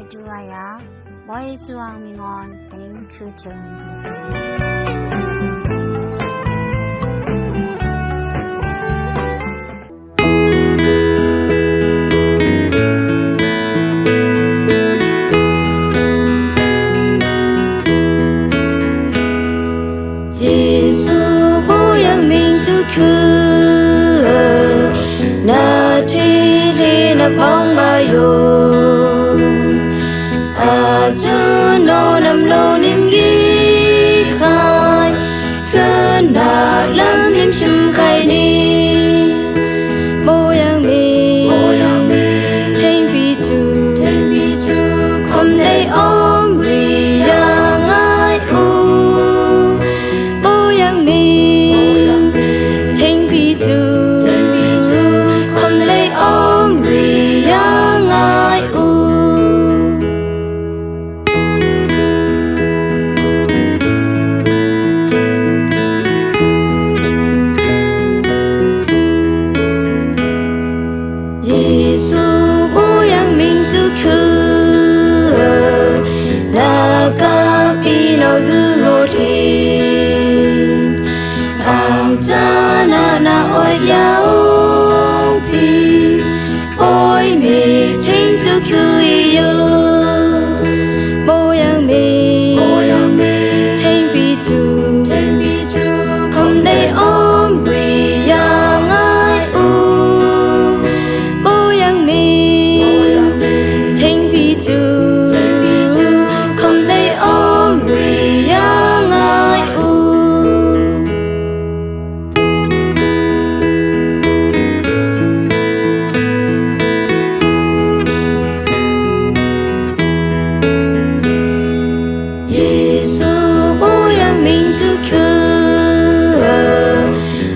Tuaya, boy suang mingon, kaning kutung. 耶稣不要民族苦，那体里那旁巴哟。阿祖诺南罗尼姆伊开，可那冷尼姆什开尼。不要民，不要民，天比祖，天比祖，看得安慰呀爱哦。 保养民，天比主，看得安慰呀爱哦。 耶稣不要民族苦，那个比那个我听。昂扎那那我要皮，爱米听族苦一样。不要米，不要米，天比主，天比 看得安慰呀爱哦。保养民，天比主，看得安慰呀爱哦。 耶稣不要民族苦，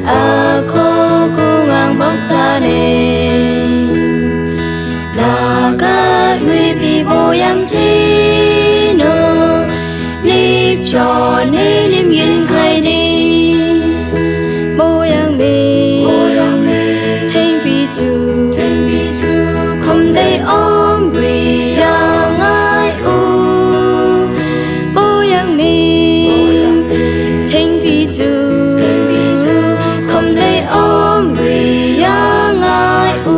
阿可公昂บอกตาเน 那个预备不要天哦，你叫你们开你。 保养民，天比主，天比主，看得安慰呀爱哦。保养民，天比主，天比主，看得安慰呀爱哦。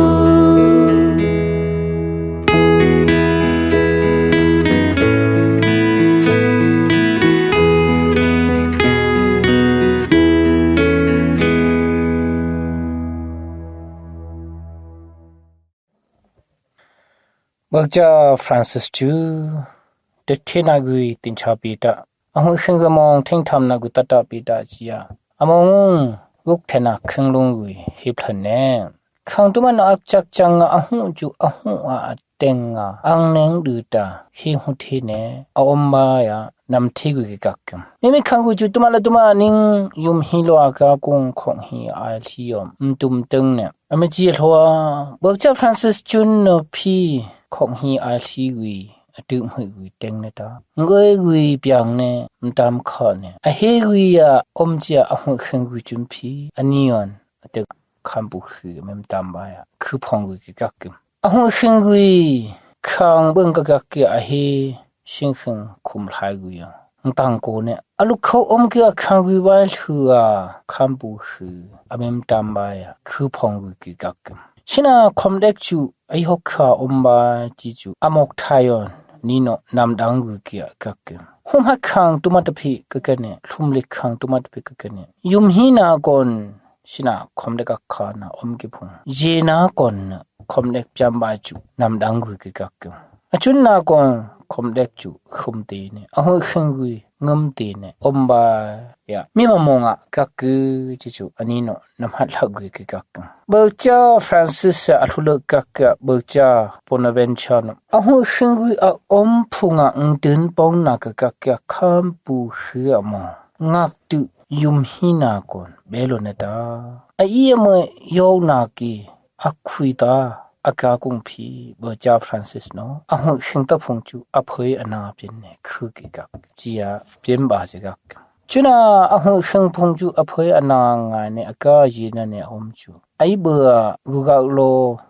เบิกจาฟรานซิสจู เต็กเทนากุยตินชาปีตะ อะหุเคิงกะมองเท่งทำนากุตะตะปีตะจียา อะมองงุง ลุกเทนาเคิงลุงกุย เฮพลันแน คังตุมันอักจักจังอะหุจู อะหุอาเต็งงา อังเนงดือตา เฮหุเทเน อะอมบายา นำเทกุยกิกักกึม เมเมคังกุยจูตุมาละตุมานิง ยุมฮีโลอากากุง ของฮีอาลียอม อุมตุมตึงเน อะเมจีโลอา เบิกจาฟรานซิสจุนโนพี ของฮีอาลีกุย อะตึมหือกุยเต็งเนตา เงยกุยเปียงเน อุมตามขอเน อะเฮกุยอา อมจียา อะหุเคิงกุยจุนพี อะนียอน อะตึก คำปูคือแม่นตามบายอะ คือพองกุยกิกักกึม อะหุเคิงกุย คังเบิ่งกะกักเกอะอะเฮ เชิงเคิงคุมหลายกุยอะ ตังโกเนี่ย อะลุกเข้าอมเกอะคังกุยไว้เถือ คำปูคือ อะแม่นตามบายอะ คือพองกุยกิกักกึม ชนะคอมเด็กจู อะยกขาอมบายจีจู อะมอกทายอน นี่เนาะ นำดังกุยกิกักกึม หุมหักคังตุมาตะพีกะกะเนี่ย ทุมเล็กคังตุมาตะพีกะกะเนี่ย ยุมฮีนากอน ชนะคอมเด็กอักคานาอมกิพุง เยนากอน คอมเด็กจำบาจุ นำดังกุยกิกักกึม อะจุนนากอน คอมเด็กจุ คุมเตเน อะหุเคิงกุย งึมเตเน อมบายะ มีมะมองอะกักกึจิจุ อันนี้เนาะ นำหัดหักกุยกิกักกึม เบิกจาฟรานซิสอะทุเลกักกะ เบิกจาโปนาเวนชาเนาะ อะหุเคิงกุยอะอมพุงอะ อึงตื่นปองนากะกักกะ คำปูคืออะมอง งักตุ ยุมฮีนากอน เบโลเนตา อะอียะเมยยอกนาเก อะคุยตา อะกากุงพี เบอร์จาฟรานซิสเนาะ อะหุเคิงตะพุงจู อะเพยอะนาเปียนเน คือกิกัก จียา เปียนบาจิกัก จุนา อะหุเคิงพุงจู อะเพยอะนางายเน อะกาเยนาเน อมจู อะอีเบอร์อะ กุกักโล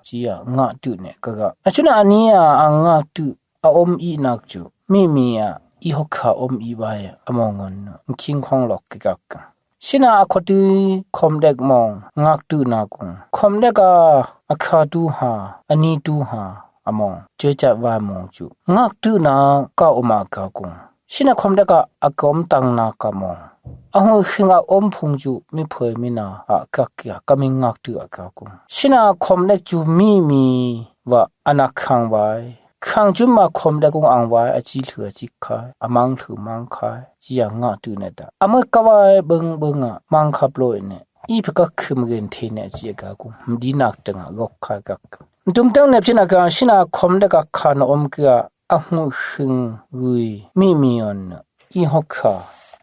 จียา งักตุเน กะกะ อะจุนา อันนี้อะ อะงักตุ ອາອົມອີ່ໜັກຈູ ມີມີອາ ອີ່ຫົກຂາອົມອີ່ວາຍອາ ອາມອງງອນ ເຄີງຂອງຫຼອກກິກັກ ຊິນາອາ ຂໍຕື້ ຂອມແດກມອງ ງາກຕື້ນາກຸງ ຂອມແດກອາ ອາຄາຕູຫາ ອານີຕູຫາ ອາມອງ ເຈີຈາວາມອງຈູ ງາກຕື້ນາ ກາອົມອາກາກຸງ ຊິນາຂອມແດກອາ ອາກອມຕັງນາກາມອງ ອາຫຸຍເຄງອາອົມພຸງຈູ ມີເຜີຍມີນາ ອາກາກຽ ກາມິງງາກຕື້ອາກາກຸງ ຊິນາຂອມແດກຈູ ມີມີ ວາ ອານາຄັງວາຍ ຄັງຈຸມາ ຂອມແດກກຸງອາງວາຍ ອາຈີເຫຼືອຈີຄາຍ ອາມັງເຫຼືອມັງຄາຍ ຈີອາງາຕື້ແນດາ ອາເມີກະວາຍເບິ່ງເບິ່ງອາ ມັງຄັບໂລຍແນ ອີ່ເພກະຄືມເກນເທແນ ຈີອາກາກຸງ ດີນາກແຕງອາ ກອກຄາຍກັກ ຕຸມເຕີງແນບຊິນອາກາ ຊິນາຂອມແດກອາ ຄານອມເກືອ ອາຫຸເຄງກຸຍ ມີມີອອນ ອີ່ຫົກຂາ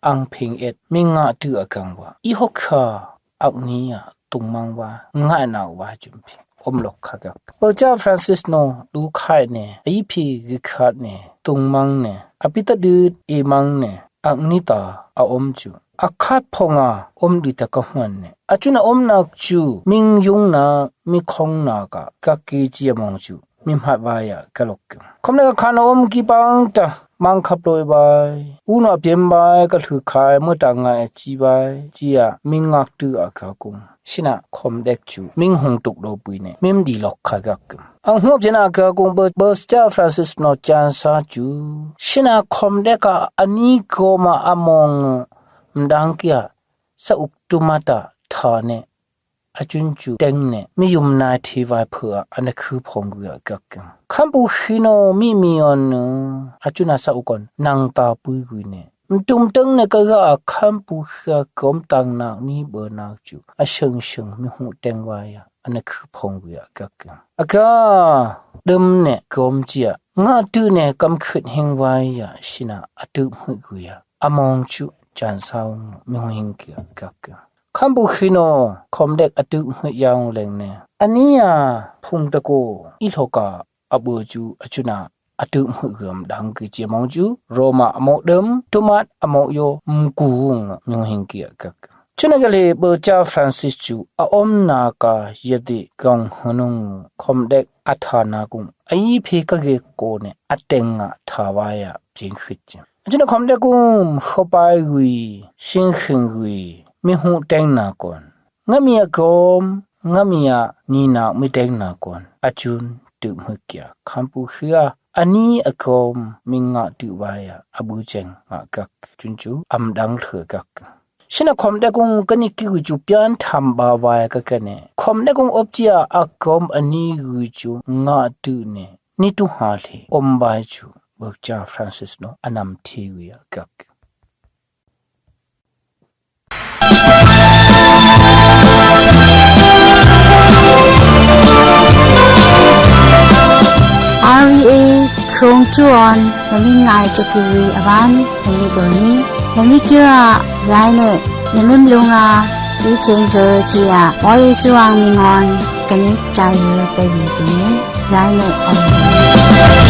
ອັງເພັງເອັດ ມີງາຕື້ອາກັງວາ ອີ່ຫົກຂາ ອັກນີອາ ຕຸງມັງວາ ງານາວາຈຸມພີ ອົມຫຼອກຄາກັກ ເປີຈາຟຣານຊິສໂນ ດູຄາຍແນ ອາອີ່ພີກິຄາດແນ ຕຸງມັງແນ ອາປິຕະດືດ ເອມັງແນ ອັກນີຕາ ອາອົມຈູ ອາຄາດພອງອາ ອົມດີຕາກະຫວນແນ ອາຈຸນອາອົມນາກຈູ ມິງຍຸງນາ ມີຂອງນາກາ ກາກີຈີອາມອງຈູ ມີມະຫາດວາຍອາ ກະຫຼົກ ຄອມແລກອາຄານອາອົມກີປາງຕາ ມັງຄັບໂລຍວາຍ ອູນອາເປັມວາຍ ກະຖືຄາຍ ເມີຕາງງາຍອາຈີວາຍ ຈີອາ ມິງງາກຕື້ອາກາກຸງ ຊິນາ ຄອມແດກຈູ ມິງຫົງຕຸກໂລປຸຍແນ ມິມດີຫຼອກຄາກັກ ອາຫວບຊິນາອາກາກຸງ ເບີ ເບີສຈາຟຣານຊິສໂນ ຈານຊາຈູ ຊິນາ ຄອມແດກອາ ອານີໂກມາ ອາມອງ ມະດັງເກຍ ສະອຸກຕຸມາຕາ ທາແນ ອາຈຸນຈູ ແຕງແນ ມີຍຸມນາຍເທວາຍເພີອາ ອານາຄືພອງກຸຍອາກັກ ຄຳປູຄີໂນ ມີມີອອນເນ ອາຈຸນາສາອຸກອນ ນັງຕາປຸຍກຸຍແນ ມະຕຸມເຕີງແນກະກະ ຄຳປູເຄືອ ກອມຕັງນາກນີເບີນາກຈູ ອາເຊີງເຊີງ ມີຫູແຕງວາຍອາ ອານາຄືພອງກຸຍອາກັກ ອາກາ ເດີມແນ ກອມເຈຍ ງາຕື້ແນ ກຳຂຶດເຮັງວາຍອາ ຊິນາ ອາຕຶກຫຶດກຸຍອາ ອາມອງຈຸ ຈານຊາວ ມີຫູເຮັງເກຍອາກັກ ຄຳປູຄີໂນ ຄອມແດກອາຕຶກຫຶດຢາວແລງແນ ອານີອາ ພຸງຕະໂກ ອີ່ໂທກາ ອາເບີຈູ ອາຈຸນາ ອາຕຶກຫຶດເກືອມດັງ ກືເຈຍມອງຈູ ໂຣມາ ອາໂມກເດີມ ຕຸມາດ ອາໂມກໂຍ ມະກູງ ມີຫູເຮັງເກຍອາກັກ ຈຸນະກະເລ ເບີຈາຟຣານຊິສຈູ ອາອົມນາກາ ເຢຍຕິ ກອງຮະນຸງ ຄອມແດກອາທານາກຸງ ອາອີ່ພີກະເກໂກແນ ອາແຕງງາ ທາວາຍອາ ເຈງຂຶດ ອາຈຸນາຄອມແດກກຸງ ເຂົ້າປາຍກຸຍ ຊິງເຂງກຸຍ ມີຫູແຕງນາກອນ ງາມີອາກອມ ງາມີອານີນາກ ມີແຕງນາກອນ ອາຈຸນ ຕຶກຫຶດເກຍ ຄຳປູເຄືອ ອານີອາກອມ ມີງາຕື້ວາຍອາ ອາບືແຈງ ງາກັກ ຈຸນຈູ ອຳດັງເຖືອາກັກ ຊິນາຄອມແດກກຸງ ກະນິກິກຸຍຈູ ປຽນທຳບາວາຍກະກະແນ ຄອມແດກກຸງ ອົບເຈຍ ອາກອມ ອານີກຸຍຈູ ງາຕື້ແນ ນີຕຸຫາເທ ອົມບາຍຈູ ເບີຈາຟຣານຊິສໂນ ອານຳເທກຸຍອາກັກ ອາວີເອ ໂຄງຈຸອອນ ນະມິງງາຍ ໂຈກິວີ ອາວານ ນະມິເບີນີ ນະມິກິຣາ ລາຍເນ ນະມິມລຸງອາ ອີເທັງເພີເຈຍ ອອຍເອສວ່າງມິງອອນ ກະນິກຈາຍເຮີ ໄປວີກິເນ ລາຍເນ ອອນ